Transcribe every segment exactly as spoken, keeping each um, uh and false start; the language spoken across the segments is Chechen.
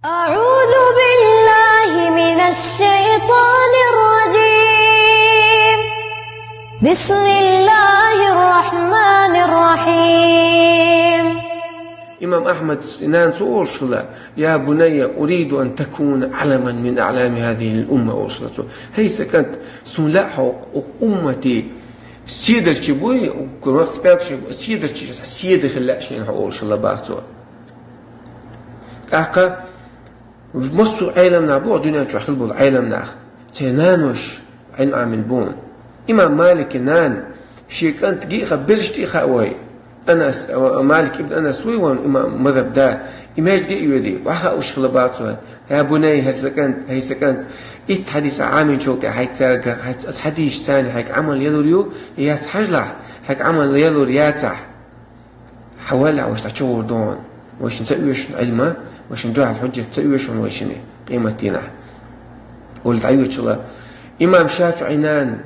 أعوذ بالله من الشيطان الرجيم. بسم الله الرحمن الرحيم. Имам Ахьмада нанас олуш хилла: «يا بني، أريد أن تكون علما من أعلام هذه الأمة», олуш хилла цо. «ХӀей, сан кӀант, суна лаьа хьо укх умматан седарчий буй, укх вахта пӀелгаш седарчий, седа хила лаьа шена хьо», олуш хилла бах цо. ТӀаккха массо а Ӏеламнах бу, дуьнен чохь хилла болу Ӏеламнах, церан наноша Ӏилма Ӏамийна бу. Имам Малика нана шен кӀант гиъ хаа, белш тӀе а хаьа вай. Анас, а, Малик ибн Анас вуй вайн имам мазхӀаб да. И маьждиге а йоьдий, охьахаош хилла бах цо: «يا بني, хӀей сан кӀант, хӀей сан кӀант, итт хьадис Ӏамийначул тӀаьхьа хьайга цаьрга, хьайца аса хьадисаш царна хьайга Ӏамал ялур ю, яц хьажалахь, хьайга Ӏамал ялур яцахь». Хьан валлехь, вайша дӀачу гӀур догӀун, вайшинна ца оьшун Ӏилма, вайшинна дуьхьал хьуьжжат ца оьшун вайшинна къематдийнахь. Олу дӀайоьдуш хилла. Имам ШафиӀий нана,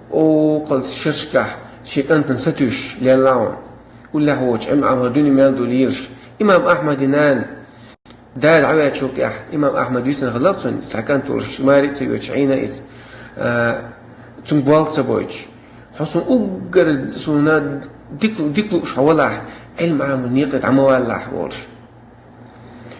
окхул шерашкахь шен кӀантана сатуьйсуш лелла ван, уллехь воцуш Ӏилма Ӏамор дуьне мел ду лелаш. Имам Ахьмадан нана Дала дӀаваьллачул тӀаьхьа имам Ахьмад висина хилла цунна, цхьа кӀант волуш, маре а ца йоьдуш Ӏийна иза. А, цуьнга болх ца бойтуш: «Хьо суна уггар суна дика, дика лууш хьо валахь, Ӏилма Ӏамор некъа дӀа ма валлахь», олуш.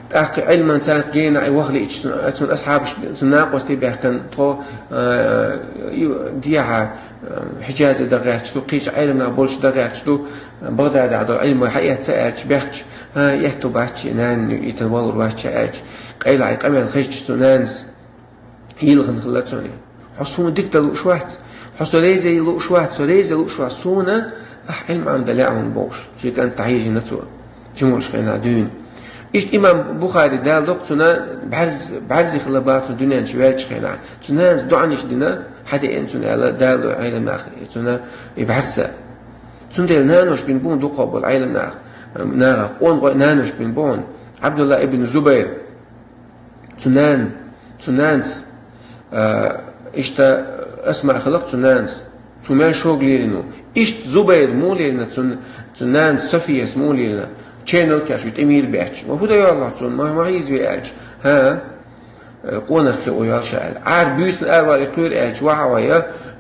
ТӀаккха Ӏилман царна гена и ваха лиъча, цуьнан, цуьнан асхьабаш, цуьнан накъостий баьхкина тхо, а, и, дехьа, а, Хьиджазе дан гӀерташ ду, кхечу Ӏеламнах болчу дан гӀерташ ду, Багъдадехь долу Ӏилма хьаэцна аьлча, бехча, «ХӀан, этту бац, нана, и тан валур вац», аьлча, къайлаха и къамел хезча, цу нанас йилхина хилла цунна: «Хьо суна дика дан лууш вац, хьо со реза ян лууш вац, со реза лууш вац, суна ахь Ӏилма Ӏамдан лаьа хьуна», бохуш, шен кӀант дӀахьежина цо, жима волуш хенахь дуьйна. Иштта имам Бухари, Дала доккха цунна бӀаьрз-, бӀаьрзе хилла бах цунна дуьнен чу ваьллачу хенахь. Цу нанас доӀанаш дина, хьадеана цунна аьлла, Дала Ӏеламнах цунна и бӀаьрса. Цундела нанош бина бу дукхах болу Ӏеламнах, нахах къонахой нанош бина бу хьуна. Ӏабдулла ибн Зубайр, цу нана, цу нанас, а, иштта Асма хилла цу нанас, цу мел шога лерина ву. Иштта Зубайр муха лерина, цу, цу нанас Софияс муха лерина, ченал кеш ву тӀе мийра баьчча. Ва хӀун дан йоллахь цунна, ма, ма хьийзаве аьлча, хӀан, э, къонах хиъна йолуш аьлла. Ӏар буьйсанна аравала кхуьйра аьлча, вахьа вай,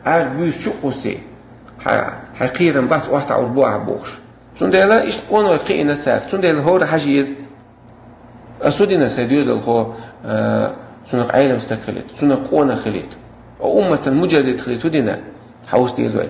Ӏар буьйса чу а кхуссий, хьан, хьайн кхерам бац, охьатаӀур бу ахь бохуш. Цундела иштта къонахой кхиийна цара. Цундела хӀора хьажа еза. Ас хӀун дина, сайн доьзалхо, а, цунах Ӏелам стаг хилийта, цунах къонах хилийта. О, умматан мужаррид хилийта хӀун дина? Хьовса деза вай.